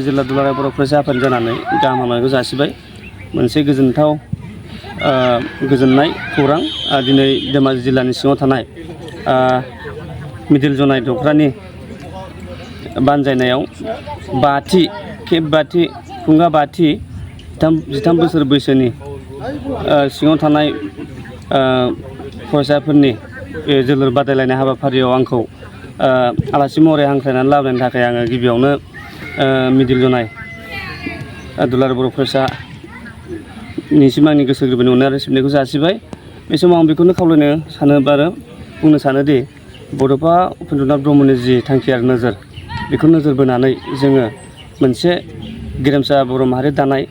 जिल्ला दुलाराय बर' फरायसा आफाद जानानै गाहाम हामलायनायखौ जासिबाय। मोनसे गोजोनथाव गोजोननाय खौरां दिनै धेमाजि जिल्लानि सिङाव थानाय मिडिल जनाय दखरानि बानजायनायाव खुंगा 13 बोसोर बैसोनि सिङाव थानाय फरायसाफोरनि जोलुर बादायलायनाय हाबाफारियाव आंखौ आलासि महरै हांख्रायनानै लाबोनायनि थाखाय आङो गिबियावनो मिडिल जनाय दुलाराय बर' फरायसानिसिम आंनि गोसो गोरबोनि अननाय आरो सिबिनायखौ जासिबाय। बे समाव आं बेखौनो खावलायनो सानो आरो बुंनो सानोदि बड'फा उपेन्द्रनाथ ब्रह्मनि जि थांखि आरो नोजोर बेखौ नोजोर बोनानै जोङो मोनसे गेरेमसा बर' माहारि दानाय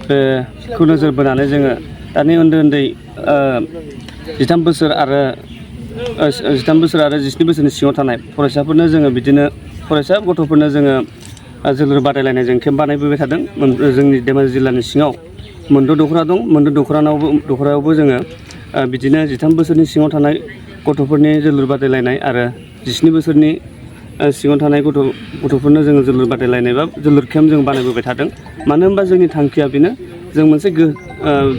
बेखौ नोजोर बोनानै जोङो दानि उन्दै 13 बोसोर आरो 17 बोसोरनि सिङाव थानाय फरायसाफोरनो जोङो बिदिनो फरायसा गथ'फोरनो जोङो जोलुर बादायलायनाय जों केम्प बानायबोबाय थादों। जोंनि धेमाजि जिल्लानि सिङाव मोनद' दखरा दं। मोनद' दखरायावबो जोङो बिदिनो 13 बोसोरनि सिङाव थानाय गथ'फोरनि जोलुर बादायलायनाय आरो 17 बोसोरनि सिङाव थानाय गथ'फोरनो जोङो जोलुर बादायलायनाय बा जोलुर केम्प जों बानायबोबाय थादों। मानो होनबा जोंनि थांखिया बेनो, जों मोनसे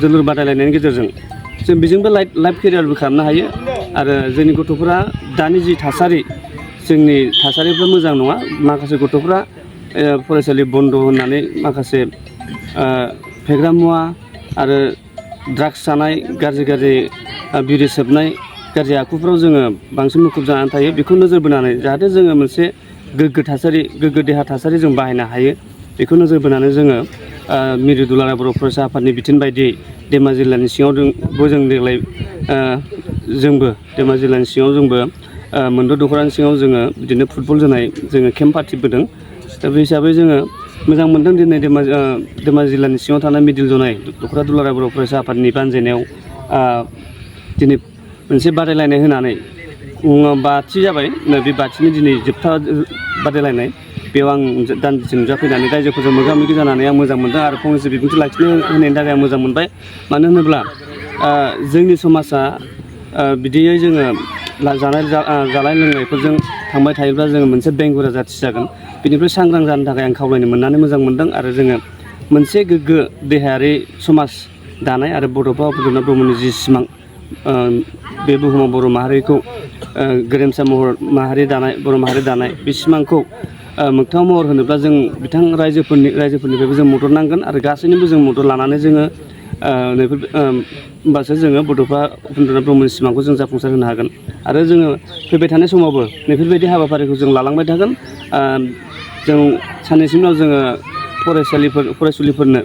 जोलुर बादायलायनायनि गेजेरजों जों बेजोंबो लाइफ केरियारबो खालामनो हायो आरो जोंनि गथ'फोरा दानि जि थासारि जोंनि थासारिफ्रा मोजां नङा। माखासे गथ'फ्रा फरायसालि बन्द होननानै माखासे फेग्रा मुवा आरो ड्राग्स जानाय, गाज्रि बिरि सोबनाय, गाज्रि आखुफ्राव जोङो बांसिन मुखुब जानानै थायो। बेखौ नोजोर बोनानै जाहाथे जोङो मोनसे गोग्गो देहा थासारि जों बाहायनो हायो, बेखौ नोजोर बोनानै जोङो मिरु दुलाराय बर' फरायसा आफादनि बिथोन बायदियै धेमाजि जिल्लानि सिङाव जों देग्लाय धेमाजि जिल्लानि सिङाव जोंबो मोनद' दखरानि सिङाव जोङो बिदिनो फुटबल जोनाय जोङो केम्प पार्टिबोदों। दा बे हिसाबै जोङो मोजां मोनदों दिनै धेमाजि जिल्लानि सिङाव थानाय मिडिल जनाय दखरा दुलाराय बर' फरायसा आफादनि बानजायनायाव दिनै मोनसे बादायलायनाय होनानै 5थि जाबाय। बे 5थिनि दिनै जोबथा बादायलायनाय, बेयाव आं दान्दिसे नुजाफैनानै रायजोफोरजों मोगा मोगि जानानै आं मोजां मोनदों आरो फंनैसो बिबुंथि लाखिनो होनायनि थाखाय आं मोजां मोनबाय। मानो होनोब्ला जोंनि समाजा बिदियै जोङो जानाय लोंनायफोरजों थांबाय थायोब्ला जोङो मोनसे बेंगुरा जाथि जागोन। बेनिफ्राय सांग्रां जानो थाखाय आं खावलायनो मोननानै मोजां मोनदों आरो जोङो मोनसे गोग्गो देहायारि समाज दानाय आरो बड'फा उपेन्द्रनाथ ब्रह्मनि जि सिमां बे बुहुमाव बर' माहारिखौ गेरेमसा बर' माहारि दानाय बे सिमांखौ मोगथाङाव महर होनोब्ला जों बिथां रायजोफोरनिफ्रायबो जों मदद नांगोन आरो गासैनिबो जों मदद लानानै जोङो होमबासो जोङो बड'फा उपेन्द्रनाथ ब्रह्मनि सिमांखौ जों जाफुंसार होनो हागोन। आरो जोङो फैबाय थानाय समावबो बेफोरबायदि हाबाफारिखौ जों लालांबाय थागोन। जों साननैसोनि उनाव जोङो फरायसुलिफोरनो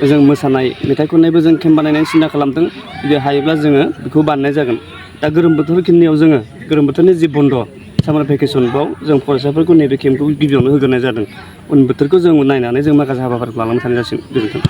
जों मोसानाय, मेथाइ खननायबो जों केम्प बानायनायनि सिन्था खालामदों। जुदि हायोब्ला जोङो बेखौ बानायनाय जागोन। दा गोलोम बोथोरखिनियाव जोङो गोलोम बोथोरनि जि बन्द' सामार भेकेसन, बाव जों फरायसाफोरखौ नैबे केम्पखौ गिबियावनो होग्रोनाय जादों। उन बोथोरखौ जों नायनानै जों माखासे हाबाफारिखौ लालांबाय थानाय जासिगोन। गोजोन्थों।